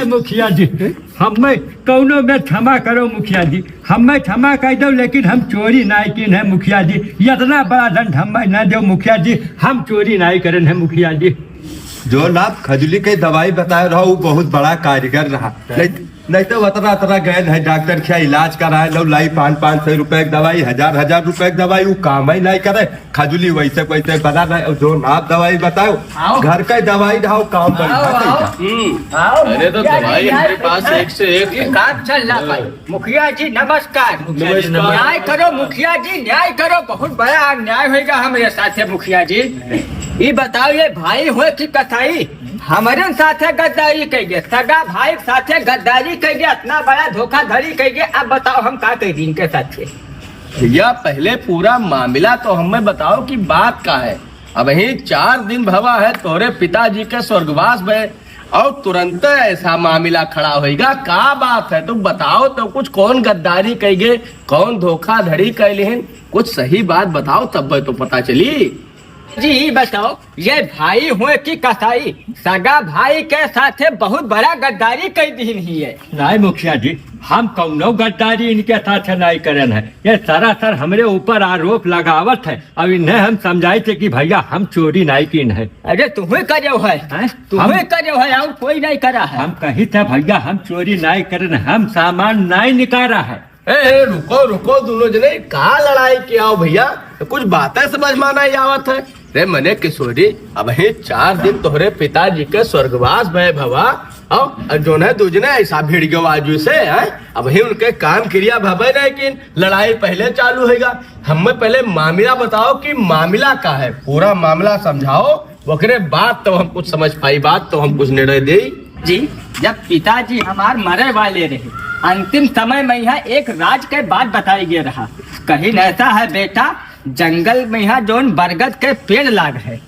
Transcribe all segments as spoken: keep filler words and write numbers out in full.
मुखिया जी, हमें कौनो में क्षमा करो मुखिया जी, हमें क्षमा कर दो, लेकिन हम चोरी नाहीं कीन है मुखिया जी, इतना बड़ा दंड हमें ना दो मुखिया जी, हम चोरी नाहीं करन है मुखिया जी। जो ना खजुली के दवाई बताए रहो, वो बहुत बड़ा कारीगर रहा। नहीं, नहीं तो अतरा अतरा गए है डॉक्टर के इलाज कराए लो, लाई पाँच पाँच सौ रुपए की दवाई, हजार हजार रुपए की दवाई, वो काम ही नहीं करे। खजुली वैसे वैसे बना रहे, और जो नाप दवाई बताओ, आओ। घर का दवाई ढाओ, काम बन आओ, जाता है। आओ। हम्म। आओ, अरे तो मुखिया दवाई जी, हमारे पास एक से एक ये है। काम चल रहा भाई। हाँ। मुखिया जी नमस्कार। नमस्कार। न्याय करो मुखिया जी, न्याय करो, बहुत बड़ा अन्याय होइगा हमरे साथे मुखिया जी। ई बताओ ये भाई होए कि कसाई, हमरे साथे गद्दारी कइगे, सगा भाई के साथे गद्दारी कइगे, इतना बड़ा धोखाधड़ी कइगे, अब बताओ हम का करी इनके साथे? भैया, पहले पूरा मामला तो हमें बताओ कि बात का है। अबहीं चार दिन भवा है तोरे पिताजी के स्वर्गवास भए, और तुरंत ऐसा मामला खड़ा होइगा। का बात है, तुम बताओ तो कुछ, कौन गद्दारी कइगे, कौन धोखाधड़ी कइ लिहिन, कुछ सही बात बताओ, तब तो पता चली। जी, ई बताओ, ये भाई होए कि कसाई, सगा भाई के साथे बहुत बड़ा गद्दारी कइ दिहिन ही है। नाहीं मुखिया जी, हम कौनो गद्दारी इनके साथे नाहीं करन है। ये सरासर हमरे ऊपर आरोप लगावत है। अब इन्हें हम समझाई थे कि भैया हम चोरी नाहीं कीन है। अरे तुम्हें करे है, हैं? तुम्हें हम करे है और कोई नहीं करा है। हम कही थे भैया हम चोरी नाहीं करन, हम सामान नाहीं निकारा है। ए, ए, रुको, रुको, दोनों जने का लड़ाई किया हो भैया? कुछ बातें समझ में नहीं आवत है। रे मने किशोरी, अबहीं चार दिन तोहरे पिताजी के स्वर्गवास भए भवा, और जोन है दूजने ऐसा भिड़ गयो आजू से, हैं? अबहीं उनके काम क्रिया भवे नहीं कि लड़ाई पहले चालू होइगा। हमें पहले मामला बताओ कि मामला का है, पूरा मामला समझाओ, ओकरे बाद तो हम कुछ समझ पाई, बात तो हम कुछ निर्णय देई। जी, जब पिताजी हमार मरे वाले रहे, अंतिम समय में यहाँ एक राज के बात बताई गए रहा। कहीं ऐसा है बेटा, जंगल में यहाँ जोन बरगद के पेड़ लाग है,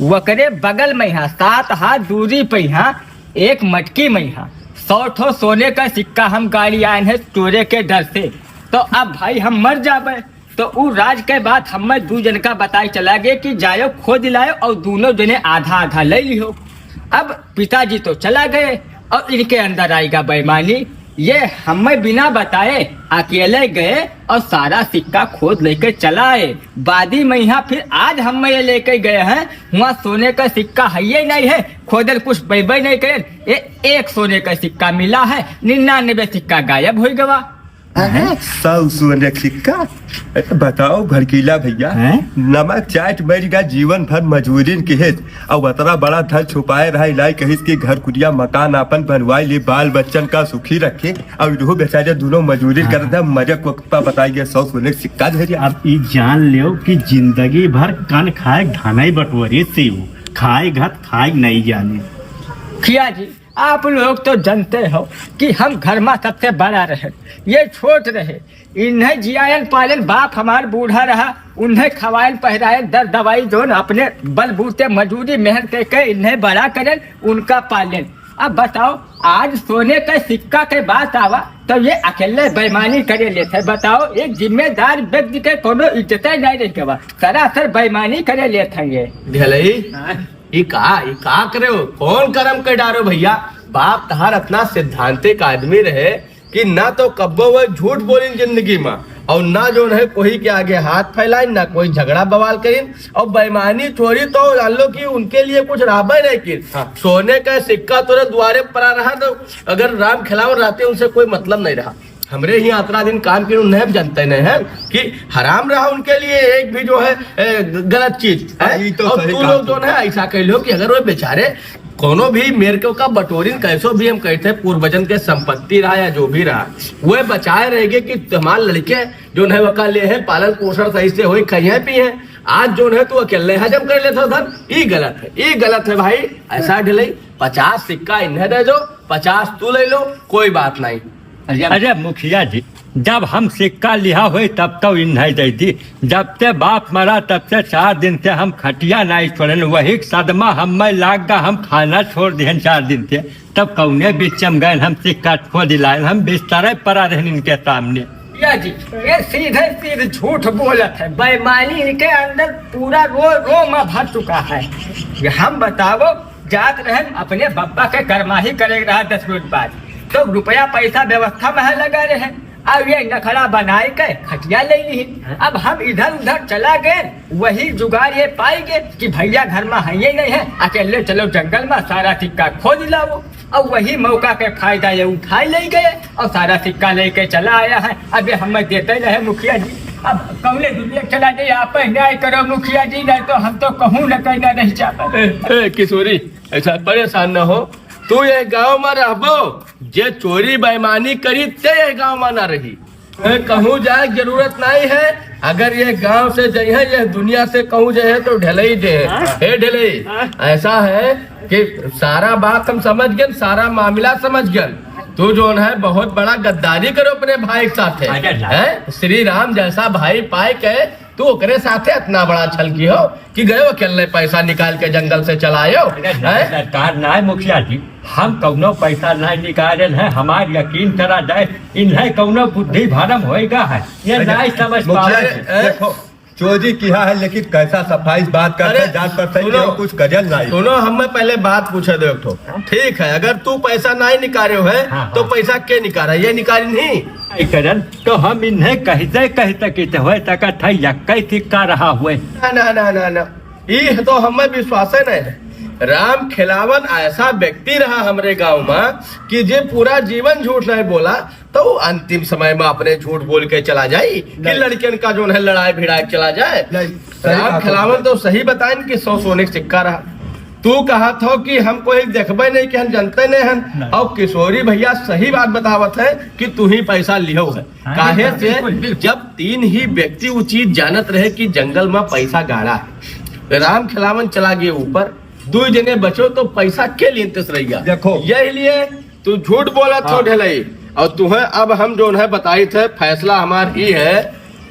वकरे बगल में यहाँ सात हाथ दूरी पे यहाँ एक मटकी में यहाँ सौ ठो सोने का सिक्का हम गाड़ी आए हैं चोरे के डर से। तो अब भाई हम मर जाबे। तो उ राज के बात हमें दू जन का बताई चला गए कि जायो खोद लायो और दोनों जने आधा आधा ले लियो। अब पिताजी तो चला गए और इनके अंदर आएगा बेईमानी। ये हमें बिना बताए अकेले गए और सारा सिक्का खोद लेके चला आए। बादी में यहाँ फिर आज हमें ये लेके गए हैं, हुआ सोने का सिक्का है ही नहीं है, खोदल कुछ बैबे नहीं करे। ये एक सोने का सिक्का मिला है, निन्यानवे सिक्का गायब हो गवा। हैं? सौ सोने के सिक्का? अरे बताओ भड़कीला भैया, हैं? नमक चाट मर गा, जीवन भर मजूरी किहिस, और अतरा बड़ा धन छुपाए रहा, इलाई कहिस कि घर कुटिया मकान आपन बनवाई ले, बाल बच्चन का सुखी रखे, और इहो बेचारे दोनों मजूरी हाँ। करत है, मरे को पा बताई गया सौ सोने के सिक्का धरिया। अब ई जान लियो कि जिंदगी भर कन खाए धनई बटोरी, शिव खाए घत खाए नहीं जाने। खिया जी, आप लोग तो जानते हो कि हम घर में सबसे बड़ा रहे, ये छोट रहे। इन्हें जियायन पालन बाप हमार बूढ़ा रहा, उन्हें खवायन पहिरायन दर दवाई जोन अपने बलबूते मजूरी मेहनत के, के इन्हें बड़ा करन, उनका पालन। अब बताओ, आज सोने का सिक्का के बात आवा तो ये अकेले बेईमानी करे लेत है। बताओ, एक जिम्मेदार व्यक्ति के कोनो इज्जत नहीं रह गवा, सरासर बेईमानी करे लेत है ये। ढेलई, हाँ। ई का, ई का करे हो? कौन करम कर डारो भैया? बाप तहार इतना सिद्धांतिक आदमी रहे कि ना तो कब्बो वो झूठ बोलिन जिंदगी में, और ना जोन है कोई के आगे हाथ फैलाइन, ना कोई झगड़ा बवाल करिन, और बेईमानी चोरी तो जान लो कि उनके लिए कुछ रहबे नहीं किन। हाँ। सोने का सिक्का तोरे द्वारे पड़ा रहा तो अगर राम खिलावन रहते उनसे कोई मतलब नहीं रहा। हमरे ही अतरा दिन काम किन उन्हें भी जानते नहीं है कि हराम रहा उनके लिए एक भी जो है, ए, ग-, गलत चीज, हाँ, है? ई तो और सही तू कहा लोग तू। जो है ऐसा कह लो कि अगर वो बेचारे कोनो भी मेरे को का बटोरिन कैसो भी हम कहते हैं पूर्वजन के संपत्ति रहा या जो भी रहा, वो बचाए रहेगे कि हमारे लड़के जो है वका ले हैं, पालन पोषण सही से होई, खाइए पिए। आज जो है तू अकेले हजम कर लेता धन, ई गलत है, ई गलत है भाई। ऐसा ढिलई, पचास सिक्का इन्हें दे दो, पचास तू ले लो, कोई बात नहीं। अरे मुखिया जी, जब हम सिक्का लिहा होई तब तो इन्हें दे दी। जब से बाप मरा तब से चार दिन से हम खटिया नहीं छोड़न, वही सदमा हमें लाग गा, हम खाना छोड़ दिहन चार दिन से। तब कौने बीच में गए हम सिक्का खोद लाए, हम बिस्तरे पड़ा रहन इनके सामने। या जी, ये सीधे सीधे झूठ बोलत है, बेईमानी इनके अंदर पूरा रो रो में भर चुका है। ये हम बताओ, जात रहन, अपने बब्बा के करमाही करे रहा दस रोज बाद, तो रुपया पैसा व्यवस्था में है लगा रहे, अब ये नखड़ा बनाए के खटिया ले ली। अब हम इधर उधर चला गए, वही जुगाड़ ये पाई गए कि भैया घर में है ये नहीं है, अकेले चलो जंगल में सारा सिक्का खोज लाओ। और वही मौका के फायदा ये उठाए ले गए और सारा सिक्का लेके चला आया है। अब ये हमें देते रहे मुखिया जी, अब कौने दुनिया चला जाए, आप न्याय करो मुखिया जी, नहीं तो हम तो कहूँ न कहना नहीं चाहते। ए, ए, किशोरी, ऐसा परेशान न हो, तू ये गांव में रहबो, जे चोरी बेईमानी करी, ते ये गांव में ना रही। ए, कहूँ जाए के जरूरत नहीं है। अगर ये गांव से जइहे, ये दुनिया से कहूँ जाए तो ढलई दे। हाँ। हे ढलई, हाँ। ऐसा है कि सारा बात हम समझ गए, सारा मामला समझ गए। तू जोन है बहुत बड़ा गद्दारी करो अपने भाई के साथ है, अरे ना। हैं? श्री राम जैसा भाई पाए के तू ओकरे साथे इतना बड़ा छल की हो कि गयो अकेले पैसा निकाल के जंगल से चला आयो, अरे ना, हैं? सरकार ना है मुखिया जी, हम कौनो पैसा नहीं निकाले हैं, हमार यकीन करा जाए, इन्हें कौनो बुद्धि भरम होएगा है, ये अरे, नहीं समझ मुखिया पावे। जी, ए? देखो, चोरी किया है, लेकिन कैसा सफाई से बात करते अरे, हैं, जान पड़ता है कि सुनो, वो कुछ गजल नहीं। सुनो, हमें पहले बात पूछे दो एक ठो। ठीक है, अगर तू पैसा नहीं निकाले है, हाँ, तो हाँ। पैसा के निकाला? ये निकाली नहीं। नहीं करन, तो हम इन्हें कहते, कहते कि तो होए तक था यक्कई सिक्का रहा हुए। ना, ना, ना, ना, ना। ई तो हमें विश्वास है नहीं। राम खिलावन ऐसा व्यक्ति रहा हमरे गांव में कि जे पूरा जीवन झूठ नहीं बोला, तो वो अंतिम समय में अपने झूठ बोल के चला जाई कि नहीं। लड़कियन का जोन है लड़ाई भिड़ाई चला जाए। नहीं, सही राम बात है। खिलावन तो सही बताइन कि सौ सोने का सिक्का रहा। तू कहा था कि हम कोई देखबे नहीं, कि हम जानते नहीं हन। नहीं। और किशोरी भैया सही बात बतावत है कि तू ही पैसा लियो है। हाँ, काहे बिल्कुल, से बिल्कुल, बिल्कुल। जब तीन ही व्यक्ति वो चीज जानत रहे कि जंगल में पैसा गाड़ा है, राम खिलावन चला गए ऊपर, दो जने बचो तो पैसा के लिए इंतस रहिया। देखो। यही लिए तू झूठ बोलत हो हाँ। ढेलई। और तुहें अब हम जोन है बताइत है, फैसला हमार ई है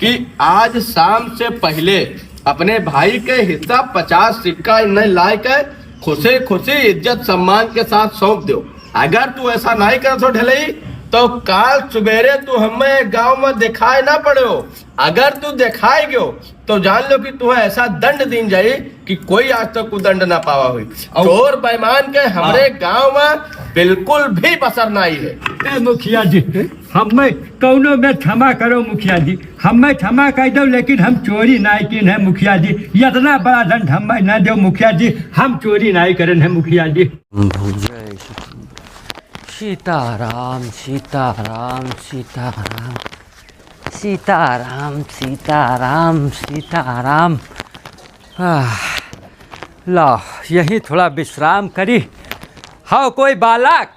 कि आज शाम से पहले अपने भाई के हिस्सा पचास सिक्का इन्हें लाए के खुशी खुशी इज्जत सम्मान के साथ सौंप दो। अगर तू ऐसा नहीं करत हो ढेलई, तो काल सुबेरे तू हमें गांव में दिखाए ना पड़ो। अगर तू दिखाए गयो, तो जान लो कि तुम्हें ऐसा दंड दीन जाई कि कोई आज तक वो दंड ना पावा हुई। और चोर बेईमान के हमरे हाँ। गांव में बिल्कुल भी बसर नहीं है। ए मुखिया जी, हमें कौनो में क्षमा करो मुखिया जी, हमें क्षमा कर दो, लेकिन हम चोरी नहीं किन है मुखिया जी, इतना बड़ा दंड हमें न दो मुखिया जी, हम चोरी नहीं करन है मुखिया जी। भूजय सीताराम, सीताराम, सीताराम, सीताराम, सीताराम, सीताराम। आह, ला, यहीं थोड़ा विश्राम करी। हौ कोई बालक?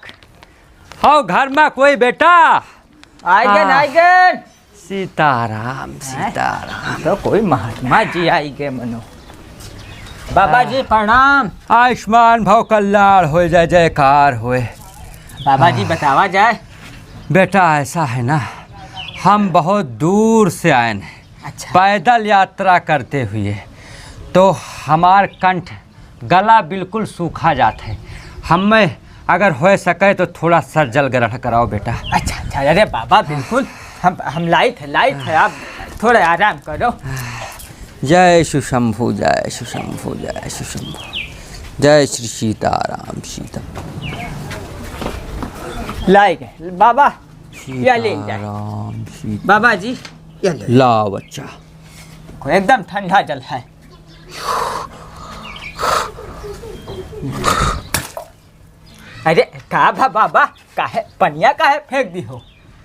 हौ घर में कोई बेटा? आइगन, हाँ। आइगन। सीताराम, हैं? सीताराम। तो कोई महात्मा जी आइगे मनो। बाबा जी, हाँ। प्रणाम। आयुष्मान भव, कल्याण होए, जय जयकार होए। बाबा जी, हाँ। बतावा जाए। बेटा, ऐसा है ना, हम बहुत दूर से आए हैं, अच्छा। पैदल यात्रा करते हुए, तो हमार कंठ गला बिल्कुल सूखा जात है। हमें अगर हो सके तो थोड़ा सा जल ग्रहण कराओ बेटा। अच्छा, अच्छा, अरे बाबा, बिल्कुल, हम, हम लाइत है, लाइत है, आप थोड़ा आराम करो। जय सुशंभु, जय सुशंभु, जय सुशंभु, जय श्री सीताराम, सीता। लाए गए, बाबा, या ले जाए। सीताराम, सीता। बाबा जी, या ले। ला बच्चा। एकदम ठंडा जल है। अरे, का भा बाबा, काहे, पनिया काहे फेंक दी हो?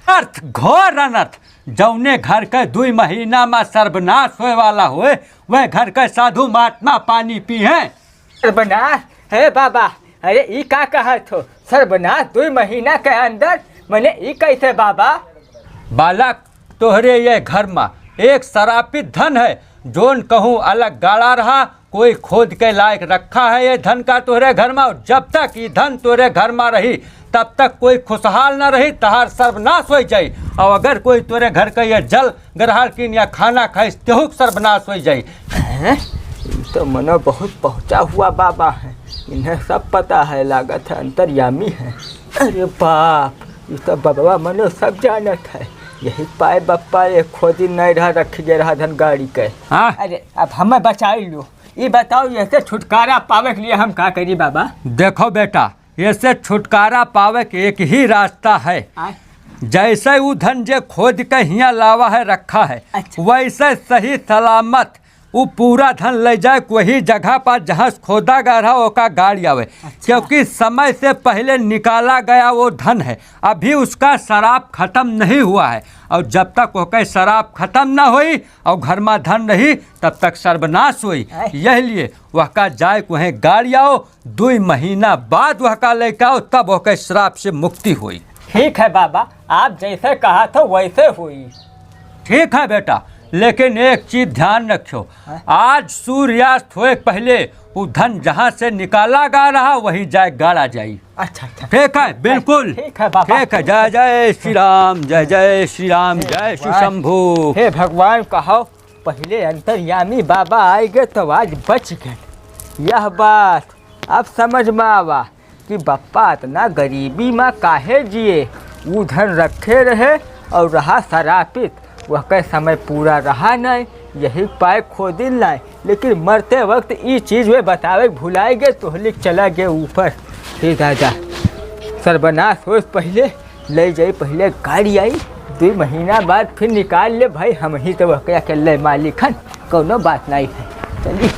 अर्थ, घोर अनर्थ। जौने घर के दुई महीना में सर्वनाश होए वाला होए, वह घर के साधु महात्मा पानी पी हैं। सर्वनाश? हे बाबा, अरे, ई का कहत हो? सर्वनाश दुई महीना के अंदर? मने, ई कैसे बाबा? बालक, तोहरे ये घर में एक सरापित धन है, जोन कहूँ अलग गाड़ा रहा, कोई खोद के लायक रखा है ये धन का तोहरे घर में? और जब तक ये धन तोहरे घर में रही, तब तक कोई खुशहाल न रही, तहार सर्वनाश हो जाई। और अगर कोई तोहरे घर का ये जल ग्रहण कीन या खाना खाइस, तेहू के सर्वनाश हो जाई। हैं? ई तो मनो बहुत पहुँचा हुआ बाबा है, इन्हें सब पता है, लागत है अंतर्यामी है। अरे बाप, ई तो बबवा मनो सब जानत है। यही पाए बप्पा एक खोदी नहीं रहा, रख गए रहा धन गाड़ी के। हाँ। अरे, अब हमें बचाई लो। ई बताओ, एसे छुटकारा पावे के लिए हम का करी बाबा? देखो बेटा, एसे छुटकारा पावे के एक ही रास्ता है। आय। जैसे ऊ धन जे खोद के हियाँ लावा है, रखा है, अच्छा। वैसे सही सलामत ऊ पूरा धन ले जाए वही जगह पर जहाँ से खोदा गया रहा, ओका गाड़ी आवे। अच्छा। क्योंकि समय से पहले निकाला गया वो धन है, अभी उसका शराब खत्म नहीं हुआ है, और जब तक ओके शराब खत्म ना होई और घर में धन रही, तब तक सर्वनाश होई। आय। यही लिए वहका जाए वहीं गाड़ी आओ, दुई महीना बाद वहका लेके आओ, तब ओके श्राप से मुक्ति होई। ठीक है बाबा, आप जैसे कहा था वैसे हुई। ठीक है बेटा, लेकिन एक चीज ध्यान रखियो, हाँ? आज सूर्यास्त होए के पहले वो धन जहाँ से निकाला गा रहा, वहीं जाए गाड़ा जाई। अच्छा, अच्छा। ठीक है, बिल्कुल। ठीक है बाबा। ठीक है, जय जय श्री राम, जय जय श्री राम, हे जय श्री भगवान। शंभू। हे भगवान, कहो पहले अंतर्यामी बाबा आए गए तो आज बच गए। यह बात अब समझ में आवा कि बप्पा इतना गरीबी में काहे जिए। ऊ धन रखे रहे और रहा सरापित, वह के समय पूरा रहा नहीं, यही पाए खोदिन लाए। लेकिन मरते वक्त ई चीज वे बतावे के भुलाए गए, तोहलिक चला गए ऊपर। हे दादा, सर्वनाश हो पहले, ले जाई पहले गाड़ी आई, दुई महीना बाद फिर निकाल ले भाई, हम ही तो वह के अकेले मालिक हन, कौनो बात नहीं है। चली।